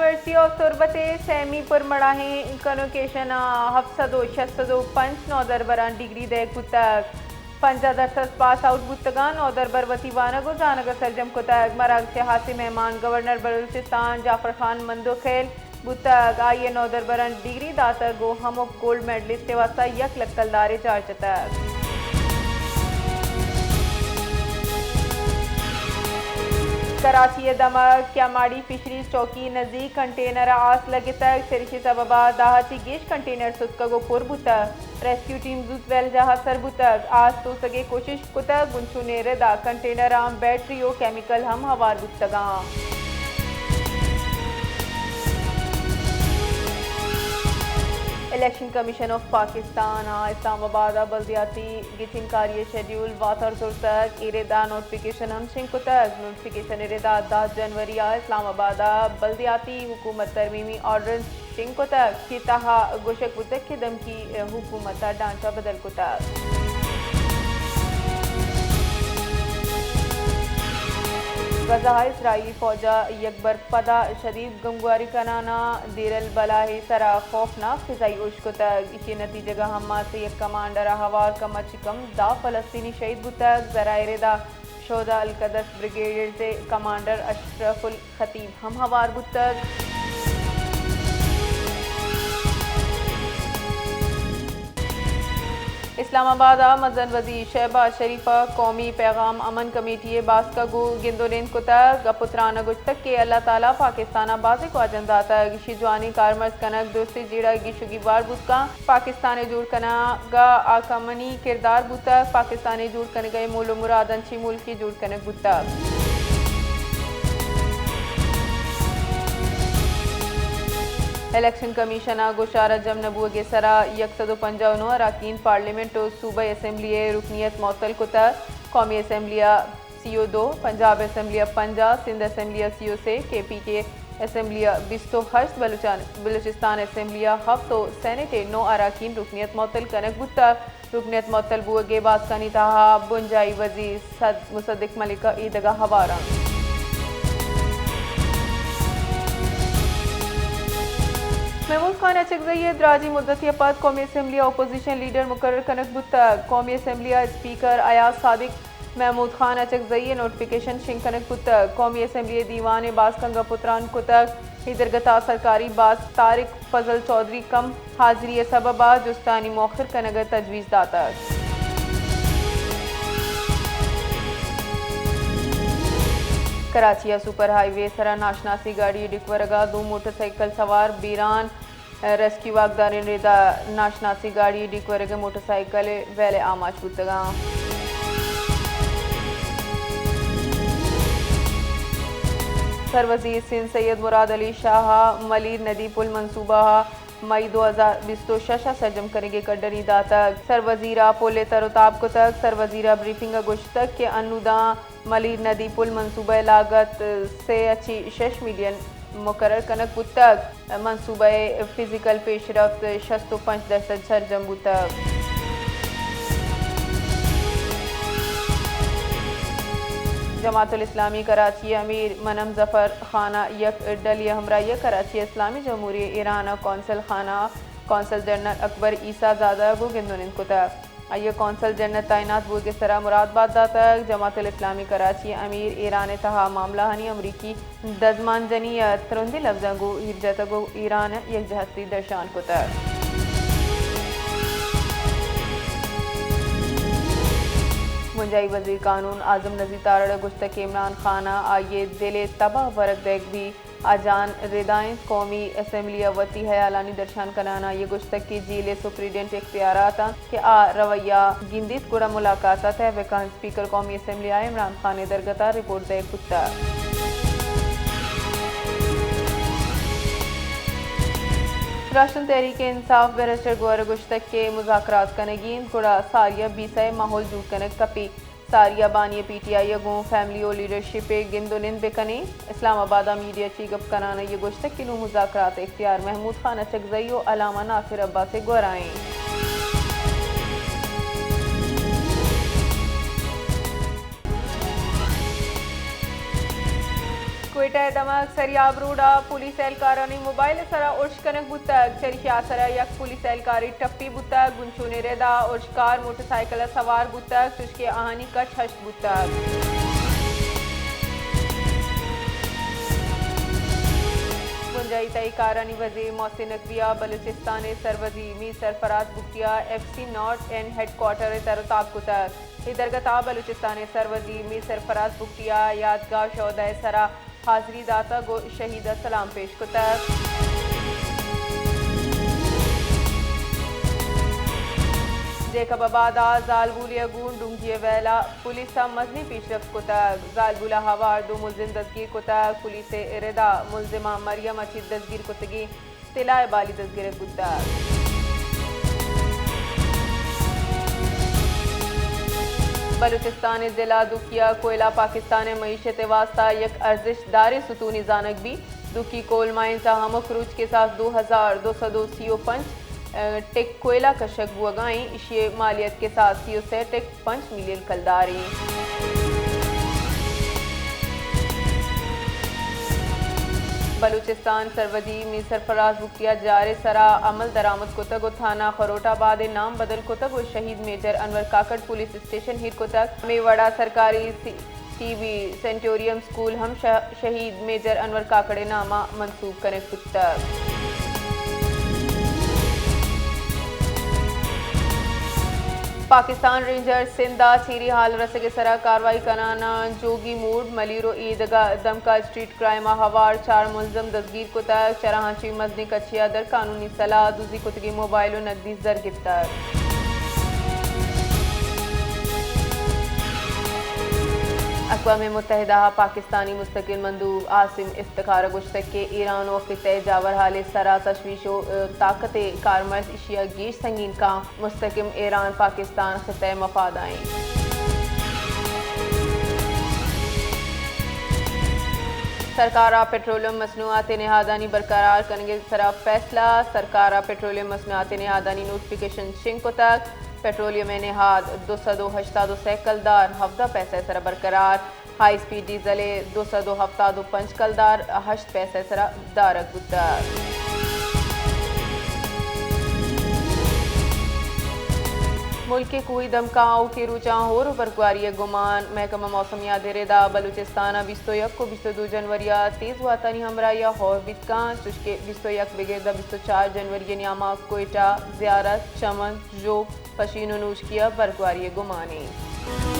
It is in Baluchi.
یونیورسٹی آف تربت ءِ سیمی پرمڑاہیں کنوکیشن ءَ ہپت سد ءُ شش سد ءُ پنچ نودربراں ڈگری دئیگ بوتگ۔ پنجاہ درسد پاس آؤٹ بوتگاں۔ نودربر وتی وانگ ءُ زانگ ءَ سرجم کتگ۔ مراگش ءِ ہاسیں مہمان گورنر بلوچستان جعفر خان مندوخیل بوتگ۔ آئی ءَ نودربراں ڈگری داتگ ءُ ہمک گولڈ میڈلسٹ ءِ واستہ یک لکھ کلدارے جار جتگ۔ کراچی ءِ دمگ کیاماڑی فشریز چوکی ءِ نزیک کنٹینر ءَ آس لگتگ، چریشی سبب ءَ دہ ءَ چہ گیش کنٹینر ستکگ ءُ پر بوتگ۔ ریسکیو ٹیم زوت ویل جاہ ءَ سر بوتگ، آس توسگ ءِ کوشش کتگ، بنچونیں رد ءَ کنٹینراں بیٹری ءُ کیمیکل ہم ہوار بوتگاں۔ الیکشن کمیشن آف پاکستان ءَ اسلام آباد ءَ بلدیاتی گچین کاری ءِ شیڈیول واتر زرتگ، اے رد ءَ نوٹیفکیشن ہم شنگ کتگ۔ نوٹیفکیشن ءِ رد ءَ دہ جنوری ءَ اسلام آباد ءَ بلدیاتی حکومت ترمیمی آرڈیننس شنگ کتگ کہ تہا گوشگ بوتگ کہ دمکی حکومت ءَ ڈھانچہ بدل کتگ۔ غزہ ءَ اسرائیلی فوج ءَ یک بر پدا شدید گمگواری کنان ءَ دیر البلاہ ءِ سرا خوفناک فضائی اوشت کتگ۔ ایشی ءِ نتیجگ ءَ حماس ءِ یک کمانڈر ءَ ہوار کم ءَ چہ کم دہ فلسطینی شہید بوتگ۔ ذرائع ءِ رد ءَ شہداء القدس بریگیڈز ءِ کمانڈر اشرف الخطیب ہم ہوار بوتگ۔ اسلام آباد ءَ مزن وزیر شہباز شریف ءَ قومی پیغام امن کمیٹی ءِ باسک ءَ گوں گند ءُ نند کتگ۔ گپ ءُ تران ءَ گوشتگ کہ اللہ تعالی پاکستان ءَ بازیں گواجن داتگ، ایشی ءِ جوانیں کارمرز کنگ درستیں جیڑہ ءِ گیش ءُ گیوار بوت کنت۔ پاکستان ءِ جوڑ کنگ ءَ حاکمانی کردار بوتگ، پاکستان ءِ جوڑ کنگ ءِ مول ءُ مراد انچیں ملکے جوڑ کنگ بوتگ۔ الیکشن کمیشن ءَ گوشارا جم نہ بوگ ءِ سرا یک سد ءُ پنجاہ ءُ نو اراکین پارلیمنٹ ءُ صوبائی اسمبلی ءِ رکنیت معطل کتگ۔ قومی اسمبلی ءَ سی ءُ دو، پنجاب اسمبلی ءَ پنجاہ، سندھ اسمبلی ءَ سی ءُ سے، کے پی کے اسمبلی ءَ بیست ءُ ہشت، بلوچان-، بلوچستان اسمبلی ءَ ہفت ءُ سینیٹ ءِ نو اراکین رکنیت معطل کنگ بوتگ۔ رکنیت معطل بوگ ءِ باسکانی تہا بنجاہی وزیر صد-، مصدق ملک ءَ ایدگہ ہوار انت۔ محمود خان اچکزئی ءِ دراجیں مدتی ءَ پد قومی اسمبلی ءَ اپوزیشن لیڈر مقرر کنگ بوتگ۔ قومی اسمبلی ءِ اسپیکر ایاز صادق محمود خان اچکزئی ءِ نوٹیفکیشن شنگ کنگ بوتگ۔ قومی اسمبلی ءِ دیوان ءِ باسکاں گپ ءُ تران کتگ۔ اے درگت ءَ سرکاری باسک طارق فضل چوہدری کم حاضری ءِ سبب ءَ جستانی موخر کنگ ءِ تجویز داتگ۔ کراچی ءِ سپر ہائی وے ءِ سرا ناشناسیں گاڑی ءِ ڈیک ورگ ءَ دو موٹر سائیکل سوار بیران، ریسکیو واکدارانی رد ءَ ناشناسیں گاڑی ءِ ڈیک ورگ ءَ موٹر سائیکل ءِ ویل ءَ آماچ بوتگاں۔ سروزیر سندھ سید مراد علی شاہ ءَ ملیر ندی پل منصوبہ ءَ مئی دو ہزار بیست ءُ شش ءَ سرجم کنگ ءِ کڈنی داتگ۔ سروزیر ءَ پل ءِ تر ءُ تاب کتگ۔ سروزیر ءَ بریفنگ ءَ گوشتگ کہ انوداں ملیر ندی پل منصوبہ ءِ لاگت سے ءَ چہ شش ملین مقرر کنگ بوتگ۔ منصوبہ ءِ فزیکل پیشرفت شست ءُ پنچ درسد سرجم بوتگ۔ جماعت الاسلامی کراچی ءِ امیر منم ظفر خان ءَ یک ڈلی ءِ ہمراہی ءَ کراچی ءِ اسلامی جمہوری ایران ءِ قونصل خانہ ءَ قونصل جنرل اکبر عیسی زادہ ءَ گوں گند ءُ نند کتگ۔ آئی ءَ قونصل جنرل تعینات بوگ ءِ سرا مراد بات داتگ۔ جماعت الاسلامی کراچی ءِ امیر ایران ءِ تہا معاملہانی امریکی دزمانجنی ءَ ترندیں لبزاں گوں ایر جتگ ءُ ایران ءِ یکجہتی درشان کتگ۔ بنجاہی وزیر قانون اعظم نذیر تارڑ ءَ گوشتگ کہ عمران خان ءَ آئی ءِ دل ءِ تب ءَ ورگ دئیگ بیت۔ آ جان ردا انت۔ قومی اسمبلی ءَ وتی ہیالانی درشان کنان ءَ آئی ءَ گوشتگ کہ جیل ءِ سپریڈنٹ اختیارات انت کہ آ رویہ گندیت گڑا ملاقات ءَ تہ بہ کنت۔ اسپیکر قومی اسمبلی ءَ عمران خان ءِ درگت ءَ رپورٹ دئیگ بوتگ۔ راشن تحریک انصاف بیرسٹر گوہر ءَ گوشتگ کہ مذاکرات کنگی انت گڑا ساری ءَ بیسہ ءِ ماحول جوڑ کنگ کپیت۔ ساری ءَ بانی ءَ پی ٹی آئی ءَ گوں فیملی ءُ لیڈرشپ ءَ گند ءُ نند بہ کنیں۔ اسلام آباد ءَ میڈیا چی گپ کنان ءَ آئی ءَ گوشتگ کہ نوں مذاکرات ءِ اختیار محمود خان اچکزئی ءُ علامہ ناصر عباس ءِ گورا ایں۔ کوئٹہ ءِ دمگ سریاب روڈ ءَ پولیس اہلکارانی موبائل ءِ سرا ارش کنگ بوتگ۔ چریشی ءِ آسرا یک پولیس اہلکارے ٹپی بوتگ۔ گوں چونیں رد ءَ ارشکار موٹر سائیکل ءَ سوار بوتگ، چوشکہ آہانی کچ ہشت بوتگ۔ بنجاہی تہی کارانی وزیر محسن نقوی ءَ بلوچستان ءِ سروزیر میر سرفراز بگٹی ءَ F C North and headquarter ءَ تر ءُ تاب کتگ۔ اے درگت ءَ بلوچستان ءِ سروزیر میر سرفراز بگٹی ءَ یادگاہ شہداء ءِ سرا حاضری داتگ ءُ شہید ءَ سلام پیش کتگ۔ جیکب آباد ءَ زالبولے ءَ گوں ڈونگی ءِ ویل ءَ پولیس ءَ مزنیں پیشرفت کتگ۔ زالبول ءَ ہوار دو ملزم دزگیر کتگ۔ پولیس ءِ رد ءَ ملزماں مریم ءَ چہ دزگیر کتگیں طلاء ءِ بالی دزگرگ بوتگ۔ بلوچستان ءِ ضلع دوکی ءَ کوئلہ پاکستان ءِ معیشت ءِ واستہ یک ارزشت داریں ستونے زانگ بیت۔ دوکی کول مائنز ءَ ہمک روچ کساس دو ہزار دو سد ءُ سی ءُ پنچ ٹک کوئلہ کشگ بوگا ایں، ایشی ءِ مالیت کساس سی ءُ سے ٹک پنچ ملین کلدار ایں۔ بلوچستان سروزیر میر سرفراز بگٹی ءَ جار ءِ سرا عمل درآمد کتگ ءُ تھانہ خروٹ آباد ءِ نام بدل کتگ ءُ شہید میجر انور کاکڑ پولیس اسٹیشن ایر کتگ۔ ہمے وڑا سرکاری سی-، ٹی بی سینٹوریم اسکول ہم شہ-، شہید میجر انور کاکڑ ءِ نام ءَ منسوب کنگ بوتگ۔ پاکستان رینجر سندھ ءَ چیری حال رسگ ءِ سرا کاروائی کنان ءَ جوگی موڑ، ملیر ءُ ایدگہ دمکا اسٹریٹ کرائم ءَ ہوار چار ملزم دزگیر کتگ۔ چراہاں چہ مزنیں کچے ءَ در قانونی سلاہ، دزی کتگیں موبائل ءُ نقدی زر گپتگ۔ اقوام متحدہ ءَ پاکستانی مستقل مندوب عاصم افتخار ءَ گوشتگ کہ ایران ءُ خطہ ءِ جاورحال ءِ سرا تشویش ءُ، ءَ، طاقت ءِ کارمرز ایشی ءَ گیش سنگین کاں۔ مستقیم ایران پاکستان خطہ ءِ مفاد ءَ ایں۔ سرکار ءَ پٹرولیم مصنوعات ءِ نہادانی برقرار کنگ ءِ سرا فیصلہ۔ سرکار ءَ پٹرولیم مصنوعات ءِ نہادانی نوٹیفکیشن شنگ کتگ۔ پٹرولیم ءِ نہاد دو سد ءُ ہشتاد ءُ سے کلدار ہفدہ پیسہ ءِ سرا برقرار۔ ہائی اسپیڈ ڈیزل ءِ دو سد ءُ ہفتاد ءُ پنچ کلدار ہشت پیسہ ءِ سرا دارگ بوتگ۔ ملک ءِ کوہی دمکاں آؤکیں روچاں ہور ءُ برفباری ءِ گمان۔ محکمہ موسمیات ءِ رد ءَ بلوچستان ءَ بیست ءُ یک ءُ بیست ءُ دو جنوری ءَ تیز واتانی ہمراہی ءَ ہور بیت کنت، چوشکہ بیست ءُ یک بگر داں بیست ءُ چار جنوری ءِ نیام ءَ کوئٹہ، زیارت، چمن، ژوب، پشین ءُ نوشکی ءَ برفباری ءِ گمان ایں۔